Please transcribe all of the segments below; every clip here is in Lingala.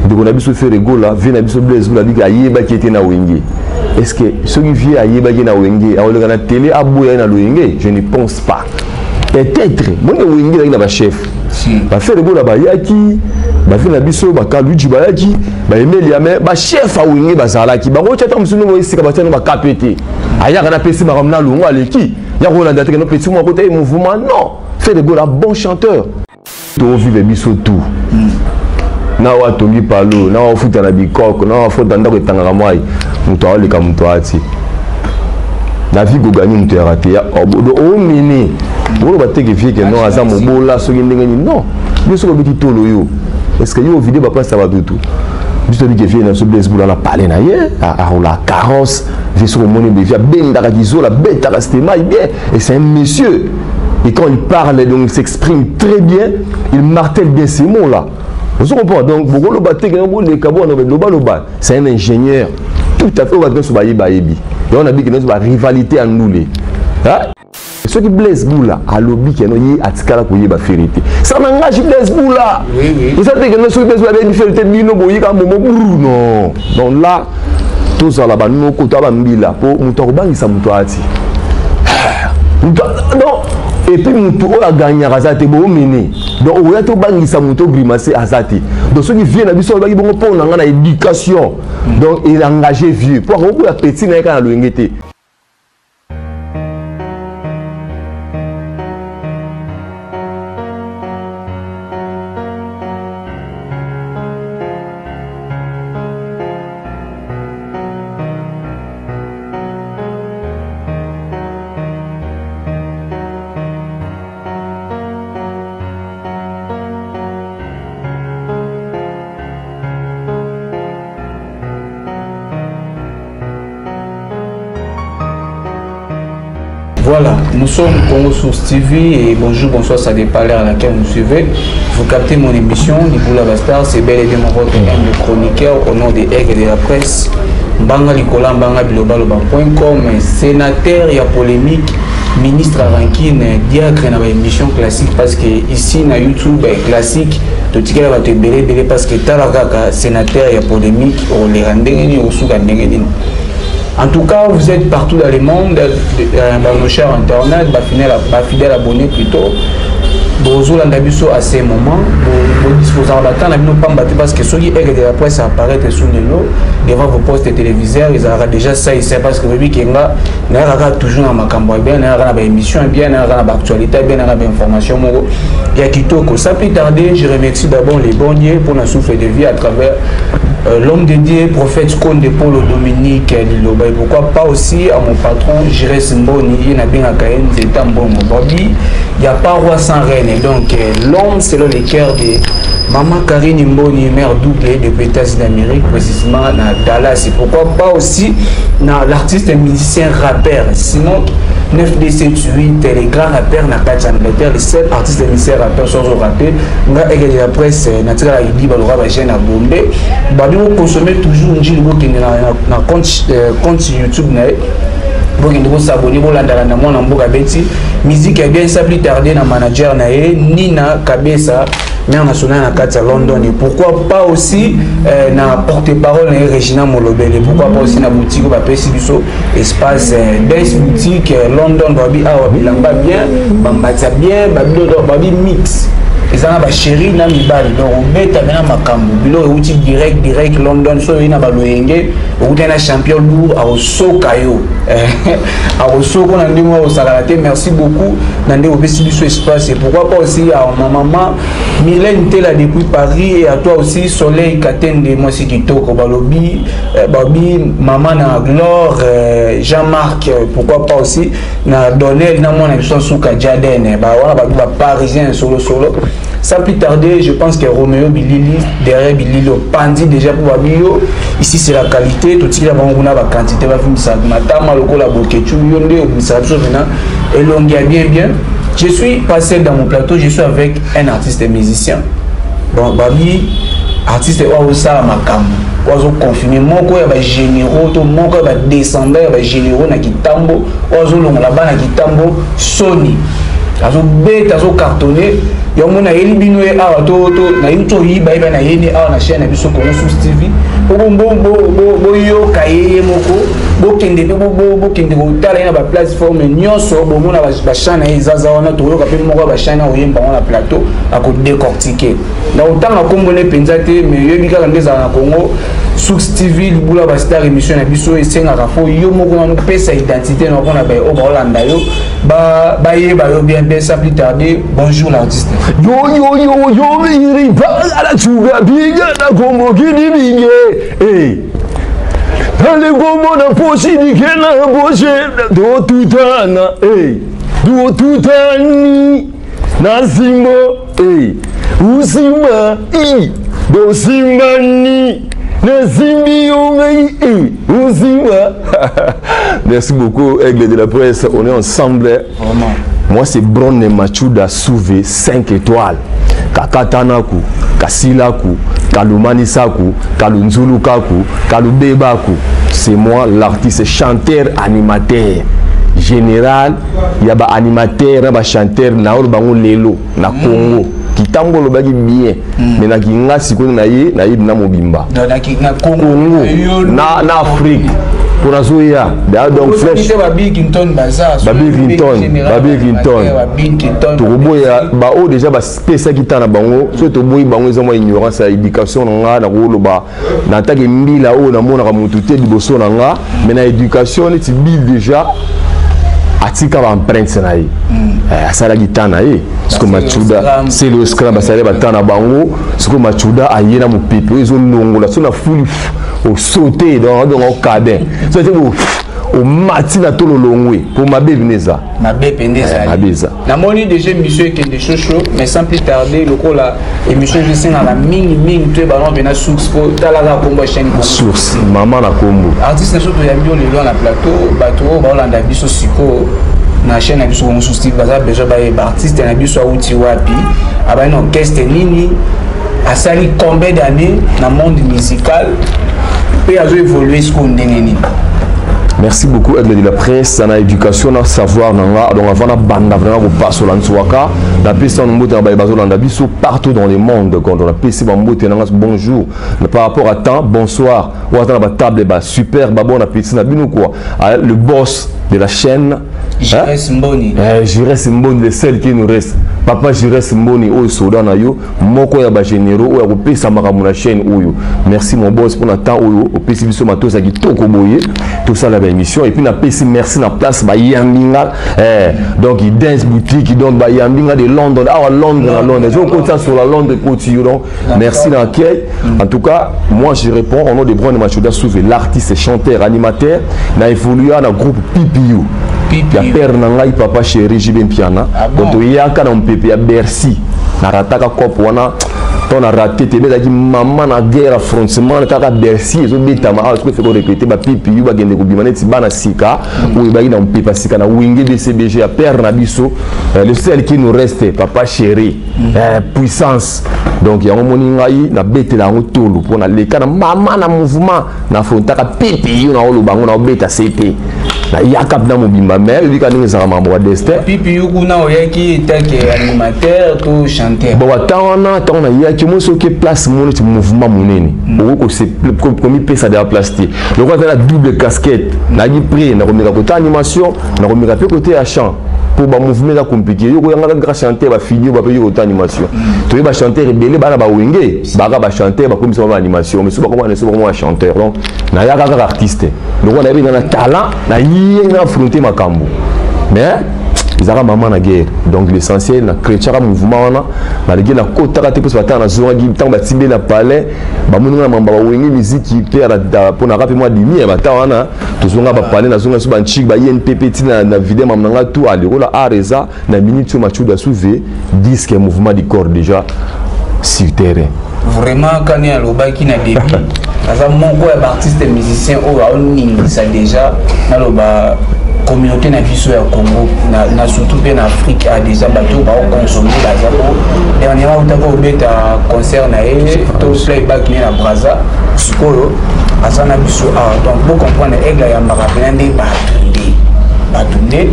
Ndeko na biso Ferre Gola, vieux na biso Blaise Bula biki ayebaki ete na Wenge. Est-ce que soki vieux ayebaki na Wenge, akoleka na télé aboya ye na loyenge? Je ne pense pas. Peut-être, bonne Wenge ezalaki na ba chef. Ba Ferre Gola bayaki, ba vieux na biso ba Kaluji bayaki, ba Emelia mais ba chef ya Wenge bazalaki. Bango tia ta mosusu ndenge esika batia no ba KPT. Ayaka na pesi makambo na longo aleki. Ya kolanda te que no petit moko te mouvement non. Ferre Gola bon chanteur. Tovivre biso tout. Na oyo atongi palo, na oyo afuta na bikoko, na oyo afuta ndako etangaka mwai, moto aoleka moto ati. Na vie koganye moto ya rate ya obodo omini. Boloba te ke vie ke non aza mobola soki ndenge nini non. Yo soki obeti tolo yo. Est-ce que yo ovide ba place ya bato tout? Biso toyebi ke vie na biso Blaise Bula na palais na ye, arola carrosse, vie soki omoni boye vie abendaka kizola, abetaka stemai bien et c'est un monsieur. Et quand il parle, donc il s'exprime très bien, il martèle bien ces mots-là. Vous comprenez? Donc, c'est un ingénieur. Tout à fait, et on a dit que nous avons rivalité en nous. Hein? Soki Blaise Bula alobi ke no ye atikala koyeba Ferre te, ça n'engage Blaise Bula. Eza te ke no soki Blaise Bula ayebi Ferre te bino boyika momo brr non. Donc là tozala banoko to bambila po moto akobangisa moto ati. Donc et puis moto oyo agagnaka aza te boomene. Donc oya tobangisa moto grimace aza te. Donc soki vieux na biso alobaki bongo mpo na nga na éducation. Donc il engage vieux po akokoya petit na ye kaka na loyenge te. Voilà, nous sommes Congo Source TV et bonjour, bonsoir, ça dépend l'heure à laquelle vous suivez. Vous captez mon émission, Niboula Bastar, c'est bel et bien mon votre humble chroniqueur au nom des aigles de la presse. Mbanga Likola, Mbanga Bilobaloba.com, sénateur, il y a polémique, ministre à rankine, diacre dans émission classique parce que ici na YouTube classique, totikela bato ebele ebele parce que tala kaka sénateur ya polémique oleka ndenge nini osuka ndenge nini. En tout cas, vous êtes partout dans le monde, dans nos chers internautes, ba fidèles abonnés plutôt. Bozolanda biso à ces moments, bodisposaka batemps na bino pamba te parce que soki aigle de la presse apparaître sous lelo devant vos postes téléviseurs, ezalaka déjà ça ici parce que boyebi ke nga nayaka toujours na makambo ya bien, nayaka na baémission ya bien, nayaka na baactualité ya bien, nayaka na bainformation moko ya kitoko. Sans plus tarder, je remercie d'abord les bons dieux pour notre souffle de vie à travers l'homme de Dieu, prophète Konde Polo Dominique Liloba, et pourquoi pas aussi à mon patron Jires Mboni, Yenabinga Kayen Zeta Mbongo Babi, il n'y a pas roi sans reine. Et donc l'homme selon le cœur de Maman Karine Mboni, mère doublée depuis États-Unis d'Amérique, précisément à Dallas. Et pourquoi pas aussi dans l'artiste et musicien rappeur, sinon 9 D 7 8, les grands rappeurs na kati Angleterre, les seuls artistes et musiciens rappeurs sans rapper, nga aigle de la presse, natika la idi balora ba jeune à Bombay, ba bino consommer toujours njili bokende na compte YouTube na ye. Bokende ko s'abonner, bolanda na mwana mboka beti musique ya bien, sans plus tarder na manager na ye Nina Kabesa, mère nationale na kati ya London. Et pourquoi pas aussi na porte-parole na ye Regina Molobele, pourquoi pas aussi na boutique ba pesi biso espace Dance boutique London, babi awa bilamba bien, bambatia bien, babi babi mix. Eza na ba chéri na mibali, donc obeta mena makambo biloko euti direct direct London, so oyi na baloyenge okutani na champion lourd akosoka yo. Akosoko na ndenge oyo osakala te. Merci beaucoup na ndenge opesi biso espace. Et pourquoi pas aussi à ma maman Mylène Tela depuis Paris, et à toi aussi Soleil Katende mwasi kitoko balobi babi maman na Glore Jean-Marc, pourquoi pas aussi na Donnel na mwana biso suka Jaden, ba wana ba ba parisien solo solo. Sans plus tarder, je pense que Roméo Bilili, derrière Bilili, pandi déjà pour Babio. Ici, c'est la qualité. Tout ce qui est bon, on a la quantité, va fumer ça. Matama, le cola, Bokechu, Yonde, on ça, maintenant. Et l'on y a bien, bien. Je suis passé dans mon plateau, je suis avec un artiste et musicien. Bon, Babi, artiste, oyo osala makambo. Oyo azo confirmer moko ya ba généraux, to moko ya ba descendants ya ba généraux na Kitambo, oyo azolongola bana Kitambo, Sony. Azo beta, azo cartonner. Yango nayeli bino ye awa, to nayebi toyiba yeba na ye ne awa na chaîne na biso Congo Source TV, po boyoka ye ye moko. Bokende mpe bokende kotala ye na baplateforme nyonso, bomona bachants na ye ezaza wana. Tokoyoka mpe moko ya bachants na oyemba ngo na plateau, akodécortiquer. Na kotanga nkombo ne mpenza te, mais yoyebi kaka nde ezala na Congo Source TV, Libula Bastar. Émission na biso esengaka fo yo moko nano pesa identité na mpona baye oyo baolanda yo, bayeba yo bien bien. Sans plus tarder, bonjour l'artiste. Yo yo yo yo, iri ala chuga biga na kombo kidi binge eh ale kombo na poshi dikena poshe do tutana eh do tutani na simbo eh usimba i do simbani na simbi yo ngai eh usimba. Merci beaucoup, Aigle de la presse, on est ensemble. Vraiment. Moi, c'est Bron Machuda Souvé, 5 étoiles. Kakatanaku, Kasilaku, Kalumanisaku, Kalunzulukaku, Kalubebaku. C'est moi l'artiste chanteur animateur. Général, il y a ba animateur, ba chanteur na oyo bango lelo na Congo. Kitambo lobaki bien, mais na kinga sikoyo na ye na ye na mobimba. Na Congo. Congo na Afrique. Pour nazoya donc flèche. Babi Kinton baza. Babi Clinton, Babi Clinton. Tokoboya baoyo déjà bapesaki ta na bango. Soki toboyi bango, eza mwa ignorance ya éducation na nga. Nakoloba na ntake mbila oyo namonaka motu te liboso na nga, mais na éducation neti Bill déjà atika baempreinte na ye. Asalaki ta na ye. Siko Machuda, Selo Scram basali bata na bango. Siko Machuda aye na mopepe oyo ezolongola so na fuli osote, donc okabin so te omati na tololongwe mpo mabe bino eza. Mabe mpenza ezali. Mabe eza. Namoni déjà émission ekende shosho, mais sans plus tarder, lokola émission ezosengaka mingi mingi, toyebana mpena source, po talaka kombo ya chaîne. Source mama na kombo. Artiste na biso, toyambi yo lelo na plateau. Bato oyo baolanda biso sikoyo na chaîne na biso Congo Source TV baza besoin bayeba artiste na biso awuti wapi, abandi na orchestre nini, asali combien d'années na monde musical, mpe azo évolue sikoyo ndenge nini. Merci beaucoup, Aigle de la presse. Na éducation, na savoir na nga. Donc avant na banda vraiment kopasola nswaka, napesi nano mbote na baye bazolanda biso partout dans le monde. Quand on apesi bambote na nga, bonjour par rapport à temps, bonsoir oyo aza na batable ba super ba bon appétit na bino quoi. Ah, le boss de la chaîne. Jires Mboni. Eh, Jires Mboni, le seul qui nous reste. Papa Jires Mboni, oyo soda na yo, moko ya bagénéraux oyo akopesa makambo na chaîne oyo. Merci mon boss mpona temps oyo opesi biso matosi ya kitoko boye tosala baémission. Et puis napesi merci na place bayambi nga, eh, donc Dance Boutique, donc bayambi nga de London awa, Londres na Londres, ezokotisa sur la Londres ekoti yo. Donc merci na accueil. En tout cas, moi je réponds au nom de Brand Machuda Souve, l'artiste chanteur animateur. Na évolué na groupe PPU ya père na ngai, papa chéri JB Mpiana. Ah bon? Donc toyaka na mopepe ya Bercy, narataka cope wana to na raté te, ezalaki mama na guerre, affrontement kaka Bercy ezobetama awa. Soki efeki korépéter, baPPU bakende kobima neti bana sika oyo ebaki na mopepe ya sika na Wenge BCBG ya père na biso, le seul qui nous reste, papa chéri, puissance. Donc yango moni ngai nabetela yango tolo mpo naleka na mama na mouvement, nafrontaka PPU, naoloba yango, naobeta cp, nayaka mpena mobimba, mais oyebika ndenge ezalaka, makambo ya destin. Pipi kuna oyaki etake animateur to chanteur? Bon, ata wana ntango nayaki, omoni soki place mo neti mouvement monene, okoki komipesa de la place te. Lokola aza na double casquette, nayaki prêt, nakomeka côté animation, nakomeka mpe côté ya chant, mpo bamouvement eza compliqué. Yo koyanga kaka chanteur, bafini yo bape yo côté animation. Toye bachanteur ebele bana bawenge, baka bachanteur, bakomisa ba animation, mais so bakoma so bakoma chanteur. Donc nayaka kaka artiste. Lokola nayebi nga na talent, naye nga affronter makambo, mais ezalaka mama na guerre. Donc l'essentiel, na chrétiaka mouvement wana, naleki nakotaka te mposo batanga, nazongaki ntango batimbe na palais, bamoni nga na mamba bawenge miziki mpe mpo naka mpe mwa dimi bata wana. Tozonga bapalais, nazonga so banchik ba INPP ntina na vide mama na nga tout alekola art eza na minute oyo. Machuda Souve, disque mouvement du corps déjà sur terrain. Vraiment, kani alobaki na début, aza moko ya baartiste musicien oyo aoningisa déjà, naloba, communauté na biso ya Congo na surtout mpe na Afrique. A déjà bato baoconsommer baza po dernièrement utaki kobeta concert na ye to playback ne na Braza. Sikoyo aza na biso awa, donc bocomprendre, Aigle ayambaka mpena nde bato, nde bato nde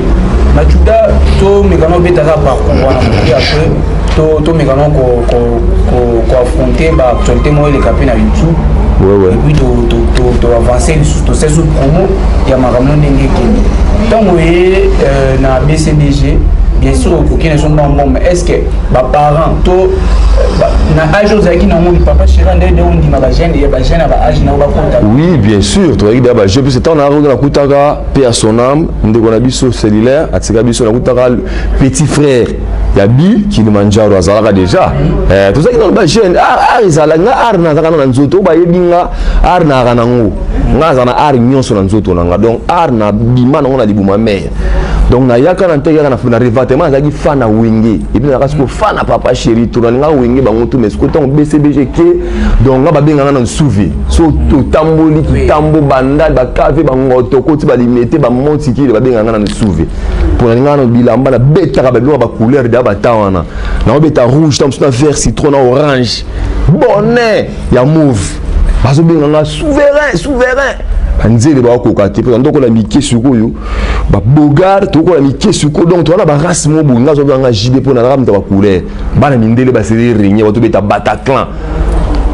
Machuda. Tomekana obetaka parcours wana moke, après. Tomeka no koaffronter baactualité moko eleka mpe na YouTube. Et puis toavance lisusu, tosali so promo ya makambo ndenge ekende. Ntango ye na BCBG, bien sûr okokende so mbongo, mais est ce que baparent to na age ozalaki nango, papa chéri, nde nde ondima bajeune ya bajeune ya baage nango bakota? Oui, bien sûr, tozalaki deya bajeune, puisque ntango nakoki nakutaka, paix à son âme, ndeko na biso cellulaire atika biso, nakutaka petit frère ya Bill Kilimanjaro azalaka déjà. Tozalaki nano bajeune. Art ezala nga, art nazalaka na nzoto oyo bayebi nga, art nayaka nango, nga azala na art nyonso na nzoto na nga. Donc art na bima nango na libuma mare. Donc nayaka na nteke yaka na revatement, azalaki fan na Wenge et puis nazalaka sikoyo fan na papa chéri. To nalinga Wenge bango tu, mais sikoyo ntango BCBG ke, donc nga babenganga na nsuve so totamboli kitambo, bandal, bakave, bangoto, koti balimete, bamontikile, babenganga na nsuve mpo nalingaka na bilamba nabetaka babiloko ya bacouleur deya bata wana, naobeta rouge, ta mosusu na vert citron na orange, bonnet ya mauve, bazobenganga souverain, souverain. Banzele bakokoka te mpo ndokola mike sikoyo, babogar tokola mike sikoyo. Donc towana barace mo boye, nga azobenganga JB mpo nazalaka moto ya bacouleur. Bana mindele baseli réunion, batobeta Bataclan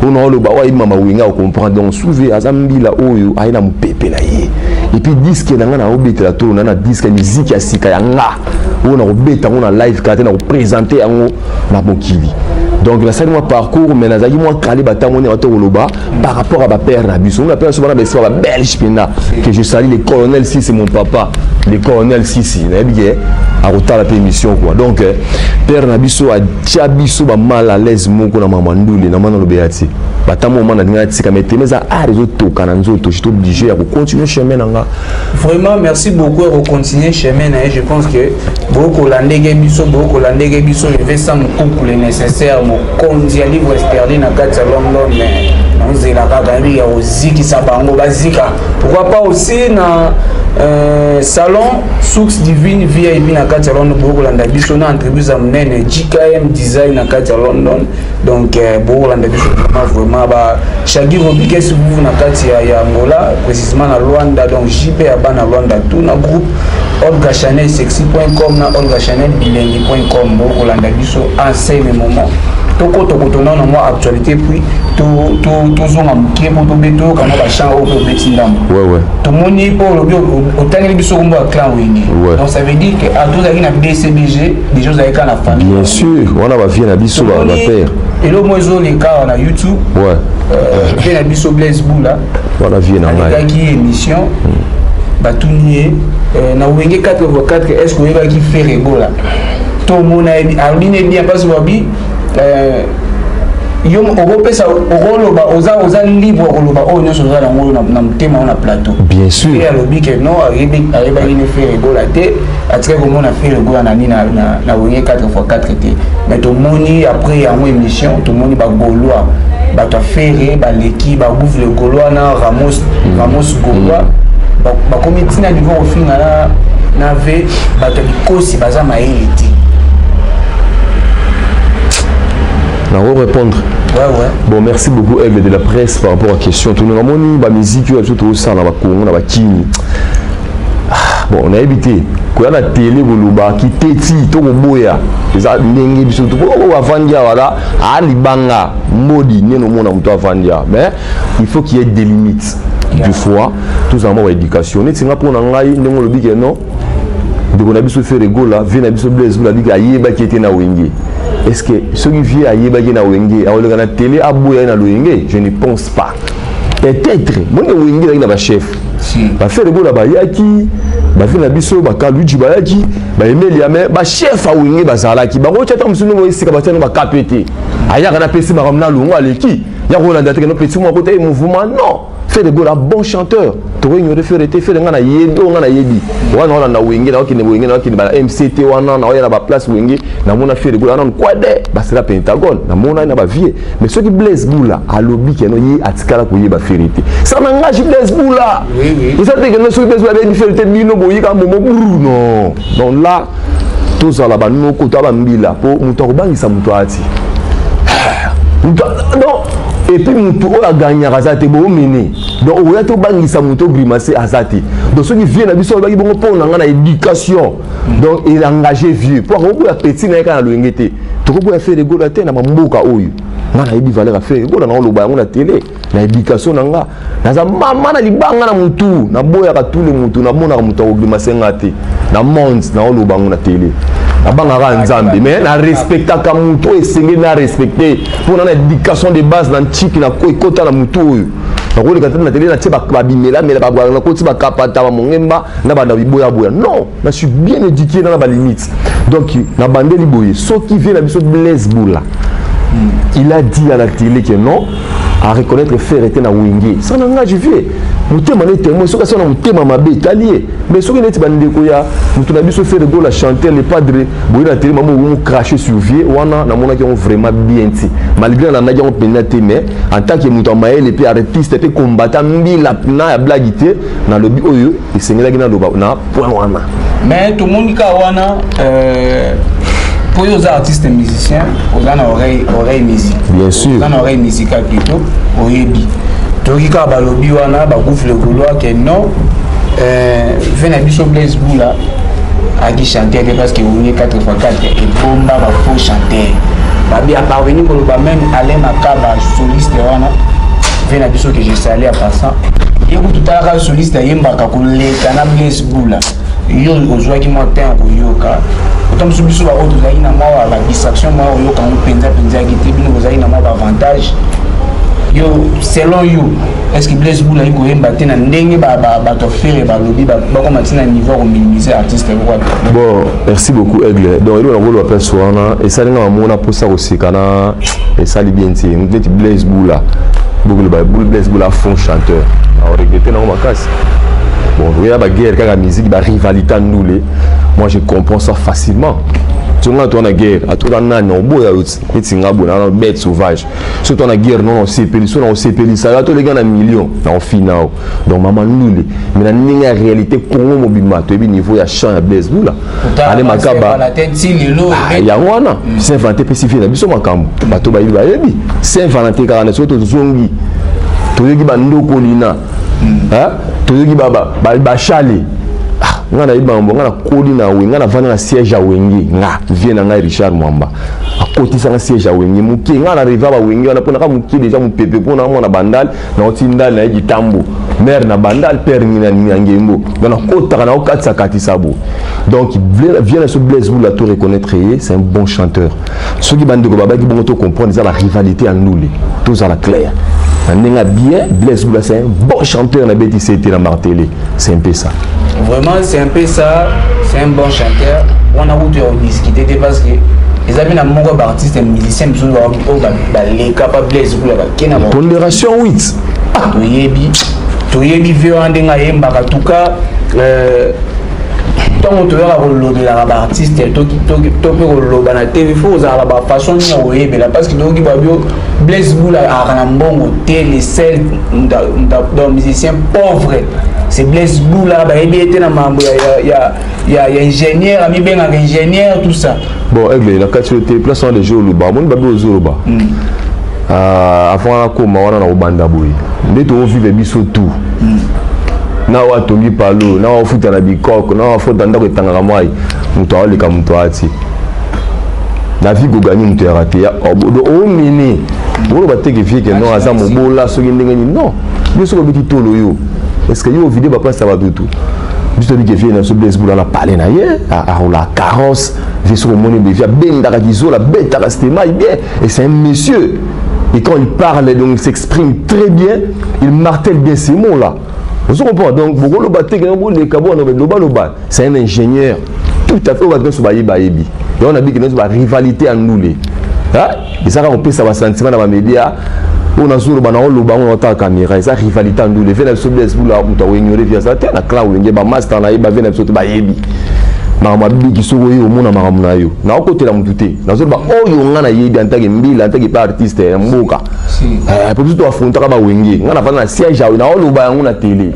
mpona oloba oyo ayebima mawenge acomprendre. Donc souve aza mbila oyo aye na mopepe na ye. Et puis disque na nga naobetela tolo na disque ya miziki ya sika ya nga oyo nakobeta yango na live kaka te, na koprésente yango na mokili. Donc nasali mwa parcours, mais nazalaki mwa kale batango nde bato koloba par rapport à bapère na biso. Nga père biso bana baesika babelge mpena, que je salue, le colonel Sisi, mon papa le colonel Sisi, nayebi ke akotala mpe émission quoi. Donc père na biso atia biso bamal à l'aise moko na mama ndule na mwana olobeya ti batango moma nalinga atika, mais teme eza art ezotoka na nzoto, j'étais obligé ya kocontinue chemin na nga. Vraiment, merci beaucoup ya kocontinue chemin na ye. Je pense que bokolandeke biso, bokolandeke biso. Leve mokuku le nécessaire, mokonzi ya livre sterling na kati ya London, mais nozela kaka yebi ya kozikisa bango bazika. Pourquoi pas aussi na salon Source Divine VIP na kati ya London, bokolanda biso na entreprise ya monene GKM Design na kati ya London. Donc bokolanda biso vraiment, vraiment ba Shagi Robikes Vuvu na kati ya Angola, précisément na Luanda. Donc JP ya bana Luanda, tout na groupe Olga Chanel sexy.com na Olga Chanel bilengi.com, bokolanda biso en ce moment. Tokotokoto nano mwa actualité, puis tozonga moke mpo toyoka mwa bachamp oyo mpe obeti ndambo. Tomoni mpo olobi otangeli biso kombo ya clan Wenge. Donc ça veut dire que tozalaki na BCBG déjà, ozalaki kaka na famille? Bien sûr, wana bavie na biso, bapère. Eloko moko ezoleka awa na YouTube, mpe na biso Blaise Bula wana vie na ngai. Alekaki émission, batuni ye na Wenge 4x4, est ce que oyebaki Ferre Gola? Tomona alobi ne bien parce babi yo okopesa, okoloba, oza libre koloba oyo nyonso oza nango na motema oyo na plateau. Bien sûr. Ye alobi ke non, ayebaki ne Ferre Gola te, atikaki komona Ferre Gola na nini na Wenge 4x4 te. Mais tomoni après yango émission, tomoni bagaulois, bato ya Ferre baleki bagouve le Gaulois na Ramos, Ramos Gaulois, bakomi ntina niveau kofinga na ve bato ya bikosi baza mayele te. Nako répondre. Ouais. Bon, merci beaucoup, Aigle de la presse, par rapport à question. Tout le monde, ba musique oyo biso tozosala na bakongo na bakini. Bon, nayebi te koya na tele koloba kiteti to koboya eza ndenge biso oyo avandi awa la alibanga mbodi nde nomona moto avandi awa, mais il faut qu'il y ait des limites. Du fois tozala mwa baéducation neti nga mpo na ngai ndenge olobi ke non, ndeko na biso Ferre Gola, vie na biso Blaise Bula abiki ayebaki ete na Wenge. Est ce que soki vie ayebaki na Wenge, akoleka na télé aboya ye na loyenge? Je ne pense pas. Peut-être moni Wenge ezalaki na bachef, baFerre Gola bayaki, bavie na biso bakaluji bayaki, baemelia, mais bachef ya Wenge bazalaki bango tia. Ntango mosusu ndenge esika batia bakape te, ayaka napesi makambo na longo, aleki ya kolanda te keno petit moko te mouvement. Non, Ferre Gola bon chanteur, tokoignore Ferre te. Ferre nga nayebi oyo nga nayebi wana olanda Wenge, naokende Wenge, naokende ba MCT wana, naoya na baplace Wenge, namona Ferre Gola wana kwade basela Pentagone, namona ye na bavie. Mais soki Blaise Bula alobi keno ye atikala koyeba Ferre te, ça n'engage Blaise Bula. Eza te keno soki Blaise Bula ayebi Ferre te, bino boyika momo buru. Non, donc là tozala banoko to bambila mpo moto akobangisa moto ati. Donc Et puis mutu oyo agagnaka aza te, boomene. Donc oya tobangisa moto ogrimace aza te. Donc soki vieux na biso alobaki bongo mpo na nga na éducation, donc il engage vieux mpo akoboya petit na ye kaka na loyenge te. Tokoboya Ferre Gola te na bamboka oyo. Nga nayebi valeur ya Ferre Gola, naoloba yango na télé. Na éducation na nga, naza mama na libanga na mutu, naboyaka tule mutu, namonaka moto akogrimace nga te na monde. Naoloba yango na télé, nabangaka Nzambe, mais na respectaka motu oyo esengeli na respecte, mpona na éducation de base na ntiki na ekota na motu oyo. Nakoleka te na télé, natie babimelamela, nakoti bakapata, bamongemba na banda biboyaboya. Non, na suis bien éduqué na balimite. Donc nabandeli boye: soki vieux na biso Blaise Bula, il a dit à la télé que non, à reconnaître Ferre te na Wenge, ça n'engage vieux. Motema na témoin. Soki asala na motema mabe, etali ye. Mais soki neti bandeko ya moto na biso Ferre Gola, chanteur le padre, boye na télé, mamo omo cracher sur vieux wana, namonaki yango vraiment bien ti, malgré nalandaki yango mpenza te. Mais en tant que moto ya mayele mpe artiste mpe combattant, mbila na ya blague te, nalobi oyo esengelaki naloba na point wana. Mais tomoni kaka wana, mpo oyo oza artiste musicien, oza na oreille musique. Bien sûr. Oza na oreille musicale plutôt, oyebi. Toyoki kaka balobi wana, bagouffle gaulois, ke non, vieux na biso Blaise Bula aki chanteur te, parce que Wenge 4 x 4 ebomba bafaux chanteur. Babi aparvenir koloba même Alain Makaba, soliste wana, vieux na biso que je salue en passant, ye kutu talaka soliste ayembaka koleka na Blaise Bula. Yo ozwaki mwa temps ya koyoka ota mosusu. Biso baoyo tozalaki na mwa badistraction, mwa oyoka yango mpenza mpenza yaki te. Bino bozalaki na mwa baavantage. Yo, selon yo, est ce que Blaise Bula ayi koyemba te na ndenge bato Ferre balobi, bakoma ntina niveau ya kominimiser artiste? Bon, merci beaucoup, Aigle. Donc eloko nakoloba place wana, esali nga mamona mposa koseka na esali bien te. Neti Blaise Bula, bokoloba Blaise Bula faux chanteur, naoregretter nango makasi. Bon, oya baguerre kaka musique, barivalité ndule, moi je comprends ça facilement. Tonga to na guerre atoka nani oboya yo neti nga boye na bête sauvage. So to na guerre, non, osepeli so na osepelisa yo, atoleka na million na ofina o. Donc mama ndule, mais na ndenge ya réalité, Congo mobimba toyebi niveau ya chant ya Blaise Bula, ale Makaba yango wana. Saint Valentin epesi vieux na biso makambo, bato bayebi, bayebi Saint Valentin kaka na soki tozongi, toyoki bandokolina, toyoki bachale. Nga nayebi makambo, nga nakoli na Wenge, nga navanda na siège ya Wenge. Nga vieux na ngai Richard Mwamba akotisanga siège ya Wenge moke. Nga na rêve bawenge wana mpona ka moke déjà, mopepe mpona mwana Bandal, naoti Ndali, nayeki Tambo, mare na Bandal, père na Ngembo. Donc nakotaka, naokatisa katisa bo. Donc vieux na so Blaise Bula, to reconnaître ye, c'est un bon chanteur. Soki bandeko babaki bongo, to comprendre eza barivalité ya ndule. Tozala clair na ndenge bien, Blaise Bula, c'est un bon chanteur. Na beti ete na martelé, c'est un peu ça. Vraiment, c'est un peu ça, c'est un bon chanteur wana. Kutu ya kodiscuter te, parce que eza mpe na moko baartiste musicien mosusu oyo baleka pa Blaise Bula, bakena pondération 8. Toyebi, toyebi vieux wana ndenge ayembaka. Tuka ntango toyaka kolobelaka baartiste to mpe koloba na TV, faut ozalaka bafaçon nini ya koyebela, parce que toyoki babio Blaise Bula azalaka na mbongo te. Le seul donc musicien pauvre, c'est Blaise Bula. Bayebi ye te na mambo ya ingénieur, amibengaka ingénieur, tout ça. Bon, Aigle, na kati oyo te, place wana deja oloba, amoni babi ozoloba avant nakoma wana na kobanda boye nde tovivre biso tout na oyo atongi palo, na oyo afuta na bikoko, na oyo afuta ndako etangaka mwai, moto aoleka moto ati na vie koganye moto yaka te. Omene oloba teke vieux ke non, aza mobola soki ndenge nini. Non, yo soki obeti tolo yo, est ce que yo ovide baplace ya bato tu? Biso toyebi ke vieux na biso Blaise Bula na pale na ye arola carrosse. Vieux soki omoni be vieux abendaka kizola, abetaka stemai bien, et c'est un monsieur. Et quand il parle, donc il s'exprime très bien, il martèle bien ces mots là, ozo comprendre. Donc bokoloba te ke boleka bona lobaloba. C'est un ingénieur tout à fait, oyo bato nyonso bayebi, bayebi yango. Na biki nyonso barivalité ya ndule ezaka kopesa basentiment na bamédia oyo nazoloba, na oloba ngo naotala caméra, eza rivalité ya ndule. Vieux na biso Blaise Bula, moto akoignore vieux aza te na clan Wenge. Bamaster na ye, bavieux na biso te, bayebi makambo abiki. Soki oyo omona makambo na yo, naokotela motu te, nazoloba oyo nga nayebi en tant que mbila, en tant que pe artiste ya mboka. Po biso toafrontaka bawenge, nga nafanda na siège awe, naoloba yango na télé.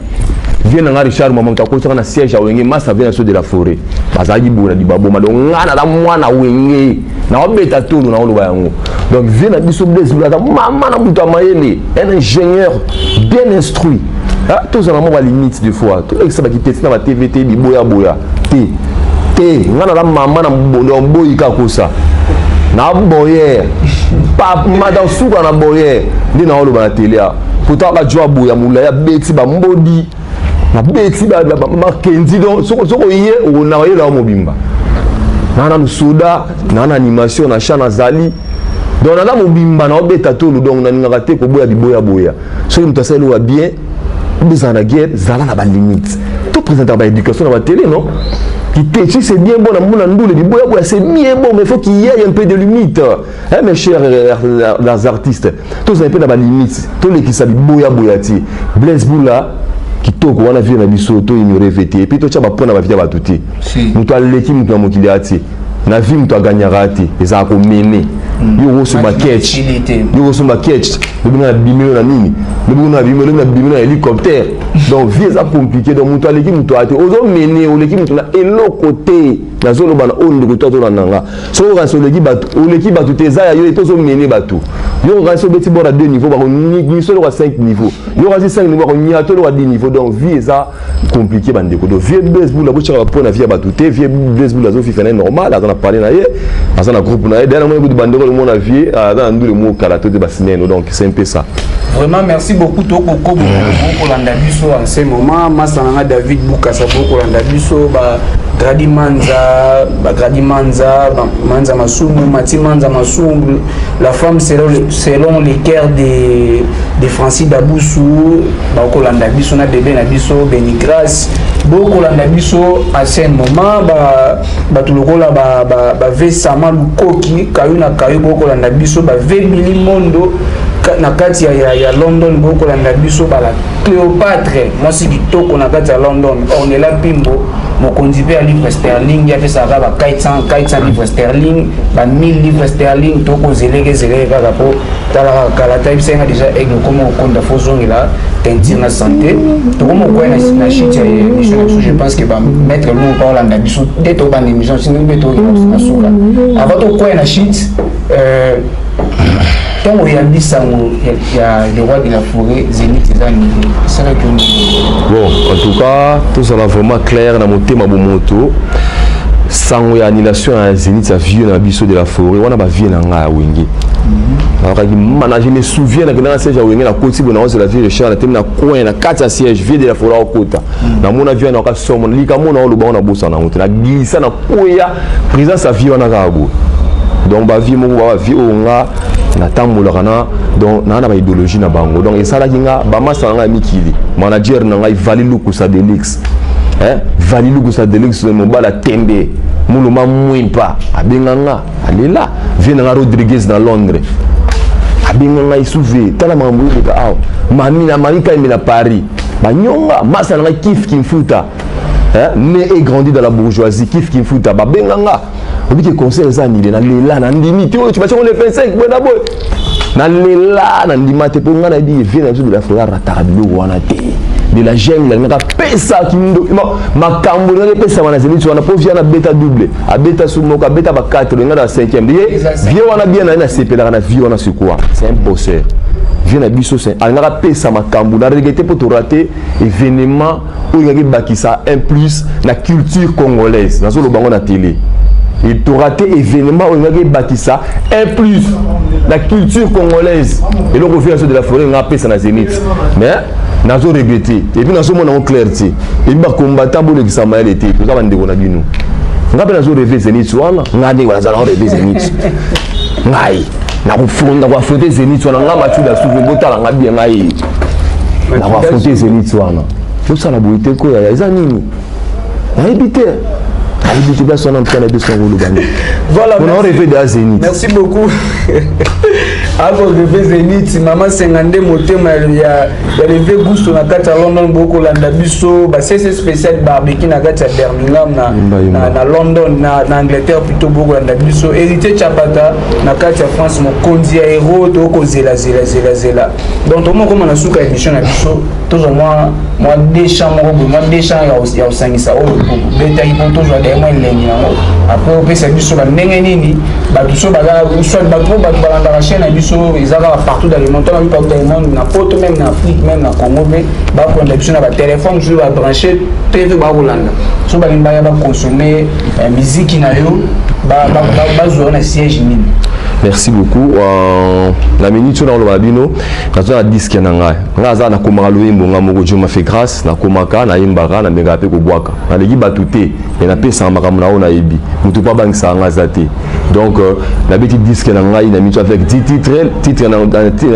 Vie na nga Richard Mama moto akotisaka na siège ya Wenge Massa, vie na biso de la forêt bazalaki boye na libaboma. Donc nga naza mwana Wenge, naobeta tolo, naoloba yango. Donc vie na biso Blaise Bula aza mama na moto ya mayele, un ingénieur bien instruit. Tozala mwa balimite de fois, tolekisa bakitesi na batv te, biboyaboya te te. Nga naza mama na mobondo ya boyi kakosa na boyer mada suka na boyer nde naoloba na tele a pourtant kajwa boya molai abeti bambodi, nabeti makenzi. Donc soki oye okoyela yo mobimba naa nanu soda naa na animation na champ nazali. Donc naza mobimba, naobeta tolo. Donc nalingaka te koboya biboyaboya. Soki moto asali eloko ya bien, obezala na guerre, zala na balimite. Toprésentaka baéducation na batélé non Kiteci, c'est bien bon, na ndule, biboya, c'est bien bon, mais il faut qu'il y ait un peu de limite. Hein, mes chers les artistes, tous un peu dans la limite, tous les qui savent boya boyati. Blaise Boula, kitoko wana vie na biso to ignorer vete et puis to tia ba pona ba vie ba tuti. Muto aleki muto na mokili ati. Na vie muto aganyaka te, ezala komene. Yo kosomba ketch, yo kosomba ketch, lobi na bimelo na nini, lobi na bimelo, lobi na bimelo na hélicoptère. Donc vie eza compliqué. Donc moto aleki moto ate, ozomene oleki moto na eloko te. Nazoloba na oyo ndeko to azolanda nga. Soki okanisi oleki bato, oleki bato te. Eza ya yo ete ozomene bato. Yo okanisi obeti bord ya 2 niveau, bakoniso eloko ya 5 niveau. Yo okanisi 5 niveau, bakoniato eloko ya 10 niveau. Donc vie eza compliqué, bandeko. Donc vie Blaise Bula, botyaka bapo na vie ya bato te. Vie Blaise Bula azofifa na ye normal, aza na pale na ye, aza na groupe na ye. Daya namoni kutu bandeko lomona vie aza na ndule mokala to te basineno. Donc c'est un peu ça. Vraiment, merci beaucoup. Tokoko bokolanda biso en ce moment, masa nanga David Bukasa bokolanda biso, ba Gradi Manza, ba Gradi Manza, ba Manza Masumu, Mati Manza Masumu, la femme selon les cœurs de Francis Daboussou, bakolanda biso na bébé na biso Benny Grace, bokolanda biso à ce moment, ba bato lokola ba ba, ba Vesama Lukoki, Kayu na Kayu bokolanda biso, ba Vebili Mondo na kati ya London bokolanda biso, bala Cléopâtre mwasi kitoko na kati ya London, Ornella Pimbo mokonzi mpe ya livre sterling, ye apesaka ba 400 livre sterling, ba 1000 livre sterling. Tokozeleke zeleke kaka mpo tala kaka kala ta yebisenga déjà aigle okoma kokonda, fo ozongela teinture na santé. Tokoma kokwea na chute ya émission na biso. Je pense que bamaître Lungu mpa olanda biso nde tobanda émission sino mpe tokenda na suka. Avant tokwea na chute, ntango oyambi sango ya le roi de la forêt, Zénith eza nini esalaki yo? Bon, en tout cas tozala vraiment clair na motema bomoto. Sango ya annulation ya Zénith ya vieux na biso de la forêt wana, bavieux na ngai ya Wenge nakokaki mana. Je me souviens, nakendaka na siège ya Wenge, nakoti boye, naozela vieux Richard, natemi na coin na kati ya siège, vieux de la forêt akokota. Namona vieux naoka somo likambo na oloba ngo, nabosana yango te. Naglisa na kweya présence ya vieux wana kaka boye. Donc bavieux moko ba bavieux oyo nga natambolaka na, donc naa na baidéologie na bango. Donc esalaki nga bamasa na ngai ya mikili, manager na ngai Vali Lukusa Delix, eh? Vali Lukusa Delix, mobala tembe muluma mwimpa, abenga nga, alela. Vieux na nga Rodriguez na Londres abenga ngai suve, tala makambo eleka awa. Mami na mami Kaimbe na Paris banyonga masa na ngai Kif Kimfuta, eh? Né et grandi dans la bourgeoisie, Kif Kimfuta babenga nga, obiki concert eza annulé. Nalela, nandimi te. Oyo batiango le 25 boye na boye, nalela, nandima te, mpo ngai nayebi vieux na biso de la forêt arataka biloko wana te. De la jungle alingaka apesa kindoki makambo, elingaki epesama na Zénith wana, mpo vieux abeta double, abeta su moko, abeta ba 4, elinga na 5e. Ye vieux wana bien na ye, nasepelaka na vieux wana. C'est quoi? C'est un bosseur, vieux na biso. Alingaka apesa makambo na regretter mpo torater événement oyo elingaki ebakisa un plus na culture congolaise. Nazoloba ngo na télé, torater événement oyo elingaki ebakisa un plus na culture congolaise. Eloko vieux de la forêt nga apesa na Zénith, mais nazo regretter et puis nazomona ngo clair te. Et puis bacombattant, bolekisa mayele te, toza bandeko na bino. Nga mpe nazo rêver Zénith wana. Nga ndenge nazala rêver Zénith, ngai nakoaffronter Zénith wana. Nga Matuda Suve, botala nga bien, ngai nakoaffronter Zénith wana. Bosala boye te koyaya, eza nini? Nayebi te, nayebi te place wana. Mpe na biso koloba nini? Voilà. On a rêvé de Zénith. Merci beaucoup. Akoreve Zenith, mama senga nde motema ya leve gusto na kati ya London, bokolanda biso basese spécial barbecue na kati ya Birmingham na London, na Angleterre plutôt, bokolanda biso. Héritier Chapata na kati ya France, mokonzi ya héros, tokozela zela zela zela. Donc tomokoma na suka émission na biso, tozwa mwa deux chants moko boye, mwa deux chants ya kosangisa oyo betaki mpo tozwa daye mwa elengi yango. Après opesa biso bandenge nini bato so baza, soit bato po bato balandaka chaîne na biso eza kaka partout dans le monde, tona partout dans le monde, na poto, même na Afrique, même na Congo mpe bakolanda biso na batelefone mosusu, babranche TV, bakolanda. So balingi baya bakonsome miziki na yo, bazwa na siège nini? Merci beaucoup. Na minute oyo nakoloba na bino, naza na disque na ngai. Ngai aza nakomaka loyembo nga moko, Dieu m'a fait grâce, nakomaka, nayembaka, namekaka mpe kobwaka. Naleki bato te, me napesaka makambo na oyo nayebi, motu mpo abangisaka ngai aza te. Donc nabeti disque na ngai na minute avec 10 titres. Titre na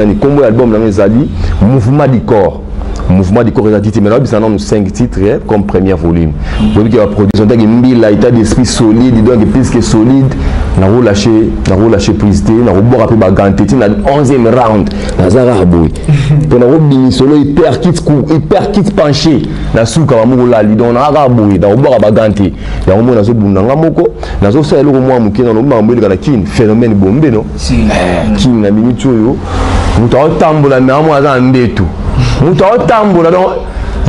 nkombo ya album na ngai ezali Mouvement du corps. Mouvement du corps eza titre, mais nayebisa nanu 5 titres comme premier volume. Boyebi ke baproduction taki mbila, état d'esprit solide, donc plus que solide. Nakolâche prise te, nakobwaka mpe bagants te ti na 11e round. Naza kaka boye mpo nakobimisa olo hyper kit penché na suka bamoko olali. Donc naka kaka boye, nakobwaka bagants te. Yango moi nazobunda nga moko, nazosala eloko mwa moke nano. Makambo eleka na Kini, phénomène bombe no Kini na minute oyo, moto aotambola me amoi aza na mbeto, moto aotambola. Donc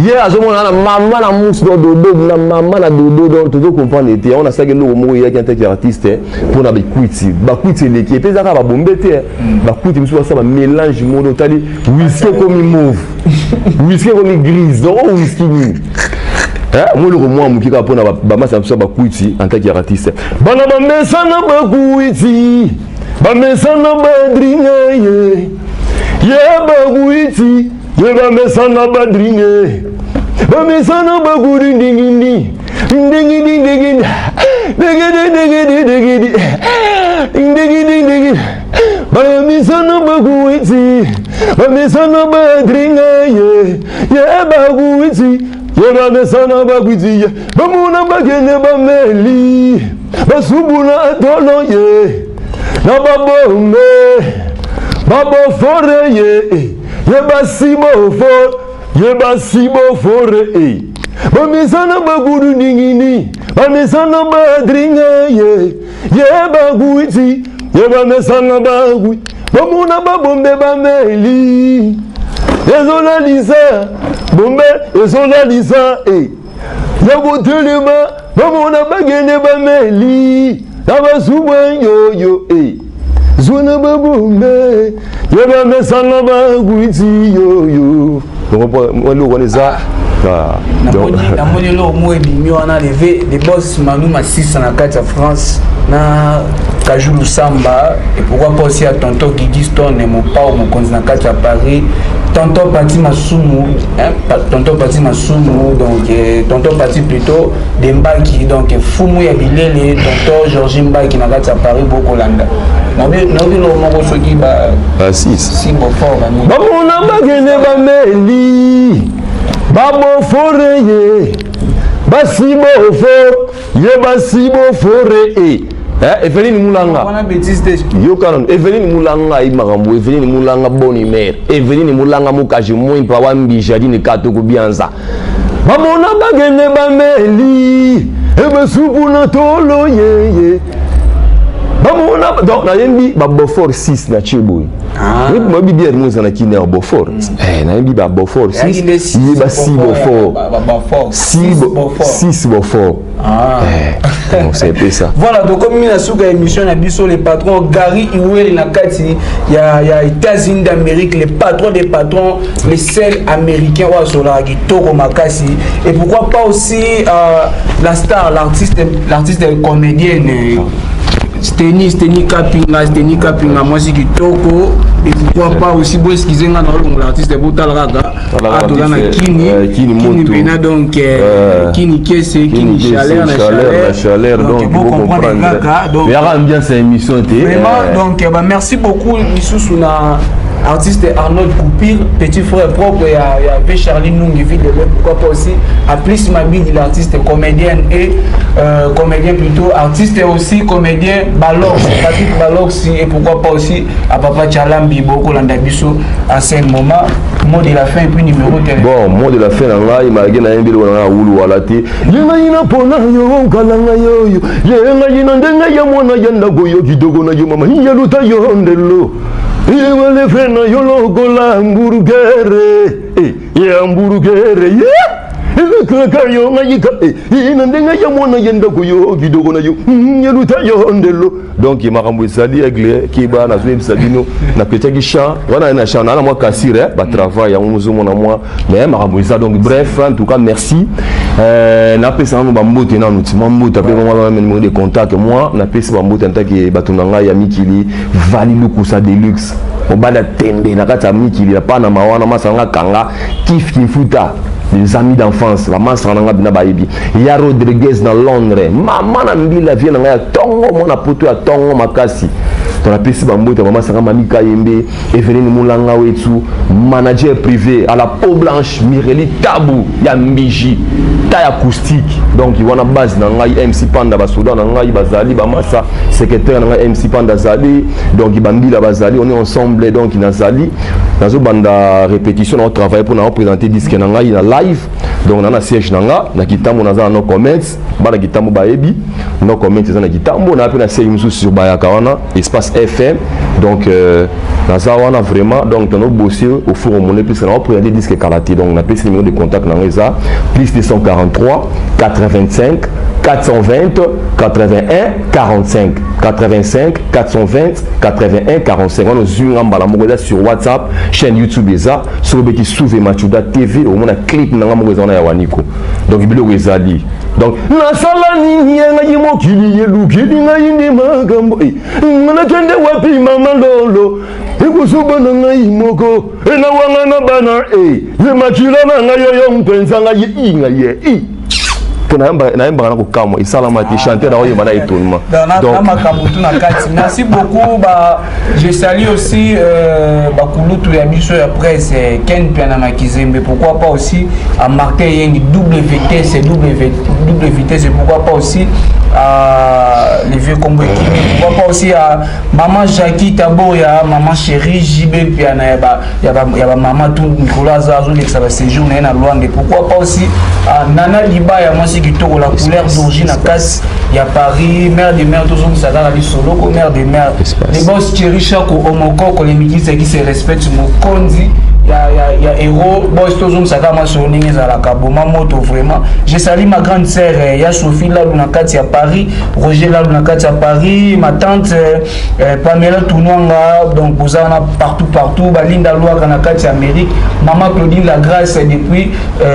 ye azomona na mama na musu, donc dodo na mama na dodo. Donc tozo comprendre te. Yango nasalaki eloko moko eyaki en tant que artiste mpona bakwiti. Bakwiti eleki epe eza kaka babombe te. Bakwiti mosusu basala bamélange moko, otali whisky ekomi mauve, whisky ekomi grise. Donc o whisky nini? Mo eloko mwa moke kaka mpona bamasa na biso ya bakwiti en tant que artiste. Bana bamesana bakwiti, bamesana badringue ye, ye bakwiti ye, bamesana badringue, bamesana bakuri ndingindi ndingidi ndingidi ndingidi ndingidi ndingidi ndingidi ndingidi. Bamesana bakwiti, bamesana badringue ye, ye bakwiti ye, bamesana bakwiti ye, bamona bakende bameli basubula atolo ye na babombe babofore ye, ye basibofore, ye basibofore e, bamesana bakudu ndingini, bamesana badringue ye, ye bakwiti ye, bamesana bakwi, bamona babombe bameli ezolalisa bombe, ezolalisa e ya kotelema, bamona bagende bameli na basubwa yoyo e zwana babombe ye, bamesana bakwiti yoyo. Donc eloko wana eza. Namoni eloko moko ebimi wana, le boss Manu Masisa na kati ya France na Kaju Lusamba, et pourquoi pas aussi à tonton Guigui Stone, mopao mokonzi na kati ya Paris, tonton Pati Masumu, hein, tonton Pati Masumu, donc tonton Pati plutôt de Mbaki, donc fumu ya bilele, tonton Georgie Mbaki na kati ya Paris, bokolanda. Naobi eloko moko soki ba Ba 6. Si bofort. Bamona bakende bameli babofore ye, basibofore ye, basibofore e. Eveline Mulanga. Wana bêtise te. Yoka nano, Eveline Mulanga ayi makambo. Eveline Mulanga, bonne humeur. Eveline Mulanga mokaji mwimpa wa mbijadine katoko bianza. Bamona bakende bameli ebasupu na tolo yeye, bamona. Donc nayembi babofor 6 na tie boye. Nayebi biere mo eza na kini ya Beaufort. Nayebi ba Beaufort 6, yeba 6 Beaufort, 6 Beaufort. Bon, c'est un peu ça. Voilà, donc comme na suka émission na biso, les patrons Gary Iweli na kati ya États-Unis d'Amérique, les patrons des patrons, les seuls américains oyo asolaka kitoko makasi. Et pourquoi pas aussi la star, l'artiste comédienne Steni, Steni Kapinga, Steni Kapinga, mwasi kitoko. Et pourquoi pas aussi, bo excusez nga na olongola artiste, botala kaka atoza na Kini, Kini pena, donc Kini kese, Kini chaleur na chaleur, chaleur. Donc bo comprendre kaka. Donc yaka ambiance ya émission te. Vraiment, donc bah, merci beaucoup lisusu na Artiste Arnold Coupir, petit frère propre, il y avait Charlie Nungi, ville de pourquoi pas aussi à Plus Mabidi, l'artiste comédienne et comédien plutôt, artiste et aussi comédien Balox, Patrick Balox, et pourquoi pas aussi à Papa Chalambi, Boko Landabiso, à ce moment. Mot de la fin et puis numéro téléphone. Bon, mot de la fin, malgré na yembeli wana wulu wala te. Yenga yina pona yo nkalanga yo yo. Yenga yina ndenga ya mwana ya ndako yo kitoko na yo mama ya luta yo ndelo. Yewa le frena yo lokola hamburger. Eh, ya hamburger. Yeah. Kaka yo ngayika ina ndenga ya mwana ya ndako yo kitoko na yo ya luta yo ndelo. Donc makambo ezali aigle kiba nazoyebisa bino napetiaki champ wana na champ na mwa kasire batravail yango mozomona mwa mais makambo eza. Donc bref, en tout cas merci. Napesa nano bambote nanu ti mwa mbote ape mwa numéro de contact. Moi napesi bambote en tant que bato na ngai ya mikili, Vali Lukusa Deluxe, mobali tembe na kati ya mikili ya Panama wana, masanga kanga kif kimfuta, les amis d'enfance, bamasa na nga bina bayebi ya Rodriguez na Londres, mama na mbila vie na ngai ya ntongo, mwana poto ya ntongo makasi. To napesi bambote mama sanga, mami Kayembe, Eveline Mulanga wetu, manager privé à la peau blanche, Mireli Tabu ya Mbiji taille acoustique. Donc wana base na ngai MC Panda, basoda na ngai bazali, bamasa secrétaire na ngai MC Panda azali, donc bambila bazali, on est ensemble. Donc nazali nazobanda répétition na travailler pour na représenter disque na ngai na live. Donc na siège na nga na Kitambo, naza na no comments, bana Kitambo bayebi no comments eza na Kitambo. Na mpe na siège mosusu sur bayaka wana Espace FM. Donc naza wana vraiment. Donc tozobosser au four au moulin puisque na représenter disque kala te. Donc napesi numéro de contact na ngai eza plus 243 85 420 81 45, 85 420 81 45. Wana ozwi nga mbala moko. Eza sur WhatsApp, chaîne YouTube eza soki obeti Souve Machuda TV, omona clip na nga moko eza wana ya Waniko. Donc biloko ezali. Donc nasala nini ye ngai mokili elukeli ngai nde makambo nakende wapi mama lolo ekozoba na ngai moko enawanga na bana ye makila na ngai oyo mpenza ngai ye i ngai ye i mpo nayembaka na kokamwa esalama te, chanteur nakoyemba na étonnement. Donc makambo tu na kati. Merci beaucoup. Ba je salue aussi bakulutu ya biso ya presse, Ken Piana Makizembe, pourquoi pas aussi à Martin Yengi, double vitesse, double vitesse, pourquoi pas aussi à les vieux Combo Kimi, pourquoi pas aussi à maman Jackie Taboya, maman chérie JB Piana, ya ba maman tout Nicolas Azo ça va séjour na Luanda, pourquoi pas aussi à Nana Liba ya mwasi kitoko, la couleur d'origine à casse ya Paris, mère de mère, tozongisaka na biso mère de mère, les boss Thierry Chako Omokoko, les mikisa qui se respectent, mokonzi ya héros boss, tozongisaka masolo ndenge ezalaka boma moto. Vraiment je salue ma grande sœur ya Sophie Lalu na kati ya Paris, Roger Lalu na kati ya Paris, ma tante Pamela Tounwanga. Donc boza wana partout partout, Balinda Lwaka na kati ya Amérique, mama Claudine La Grâce depuis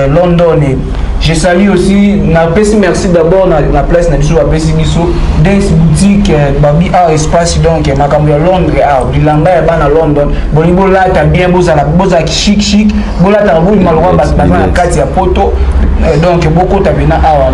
London. Et je salue aussi, napesi merci d'abord na place na biso bapesi biso, Dance Boutique babi a espace. Donc makambo ya Londres, a bilanga ya bana London, bolingi bolata bien, bozala bozala chic chic, bolataka boyima lokwa bato baza na kati ya poto. Donc bokota mpena awa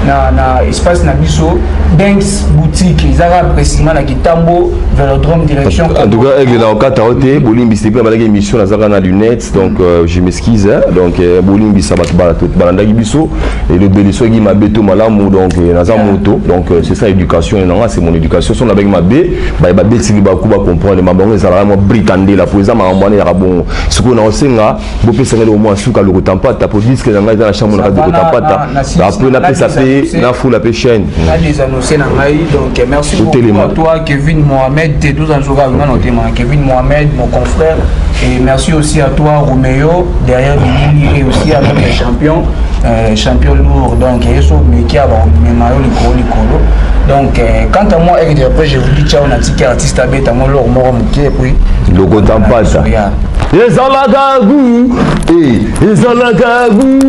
na espace na biso Dance Boutique, ezaka précisément na Kitambo Vélodrome, direction. En tout cas Aigle na okata o te, bolimbisi mpe nabalaki émission, nazaka na lunette, donc je m'excuse hein. Donc bolimbisa bato balandaki biso, elobeli soki mabe to malamu. Donc naza moto, donc c'est ça éducation nanga, c'est mon éducation. So nabaki mabe, baye babetiki baku bacomprendre mabango ezalaka mwa brikandela po eza makambo wana eyaka bongo. Sikoyo na osenga bopesanga eloko mwa suka lokota mpata po disque na ngai eza na chambre na kati lokota mpata. Après napesa mpe nafula mpe chaîne. Na désannoncer na ngai. Donc merci beaucoup à toi Kevin Mohamed te tozanzoka nga na otema Kevin Mohamed, mon confrère, et merci aussi à toi Roméo derrière Bilili et aussi à notre champion, champion lourd. Donc yeso meki abamema yo likolo likolo. Donc quant à moi et après je vous dis ciao. Na tiki artiste abeta mo lor moko moke et puis lokota mpata ezalaka gu, ezalaka gu,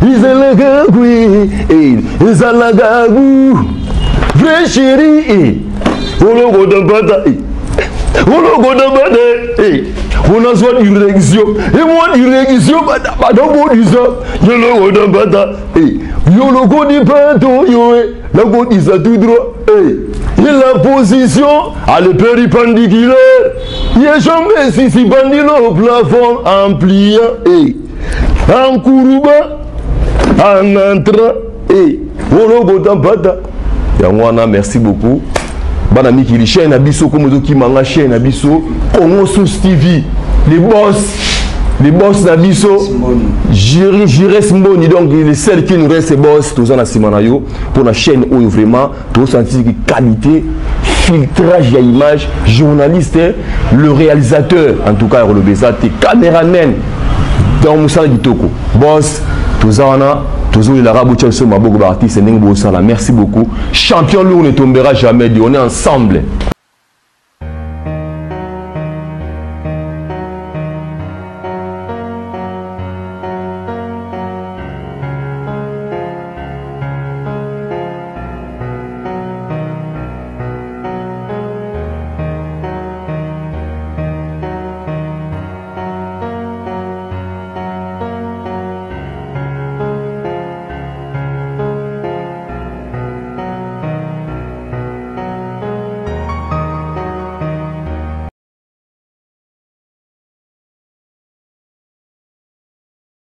ezalaka gu, ezalaka gu, vrai chéri olokota mpata, olokota mpata, onazwa direction emwa direction badobodisa yolokota mpata, yo lokoti mpato yo nakodisa tout droit et la position, elle est perpendiculaire. Ye jamais suspendu au plafond en pliant et en courbant, en entrant et olokota mpata. Yango wana, merci beaucoup bana mikili. Chaîne na biso komo ezokima nga, chaîne na biso Congo Source TV, les boss, les boss na biso Jires Mboni. Donc le seul qui nous reste, boss, toza na nsima na yo mpo na chaîne oyo. Vraiment tosentir qualité, filtrage ya image, journaliste, le réalisateur, en tout cas koloba eza te, caméraman. Donc mosala kitoko, boss. Toza wana, tozolelaka, botya biso maboko, baartiste, ndenge bosala. Merci beaucoup. Champion lourd ne tombera jamais dit, on est ensemble.